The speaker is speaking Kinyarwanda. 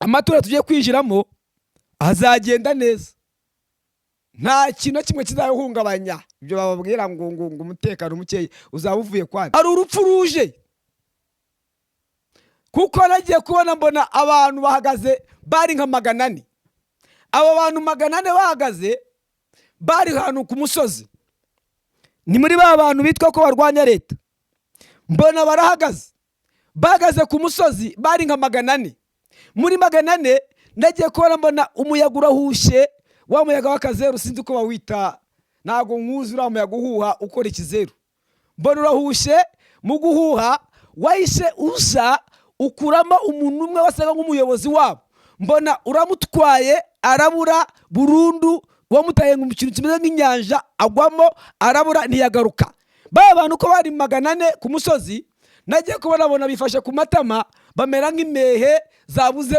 Amatora tugiye kwinjiramo azagenda neza, nta kintu na kimwe kizahungabanya. Ibyo bababwira ngo umutekano mukeya uzaba uvuye kwandi, hari urupfu ruje, kuko nagiye kubona mbona abantu bahagaze, bari nka 400. Abo bantu 400 bahagaze, bari ahantu ku musozi, ni muri ba bantu bitwa ko barwanya leta. Mbona barahagaze, bahagaze ku musozi, bari nka 400. Muri 400, nagiye kubona mbona umuyaga urahushye, wa muyaga w'akazeru, sinzi uko bawita, ntabwo nkuzi, uriya muyaga uhuha ukora ikizeru. Mbona urahushye, mu guhuha wahise uza ukuramo umuntu umwe wasaga nk'umuyobozi wabo. Mbona uramutwaye, arabura burundu, wamutaye mu kintu kimeze nk'inyanja, agwamo, arabura, ntiyagaruka. Ba bantu uko bari 400 ku musozi, nagiye kubona, bifashe ku matama, bamera nk'impehe zabuze.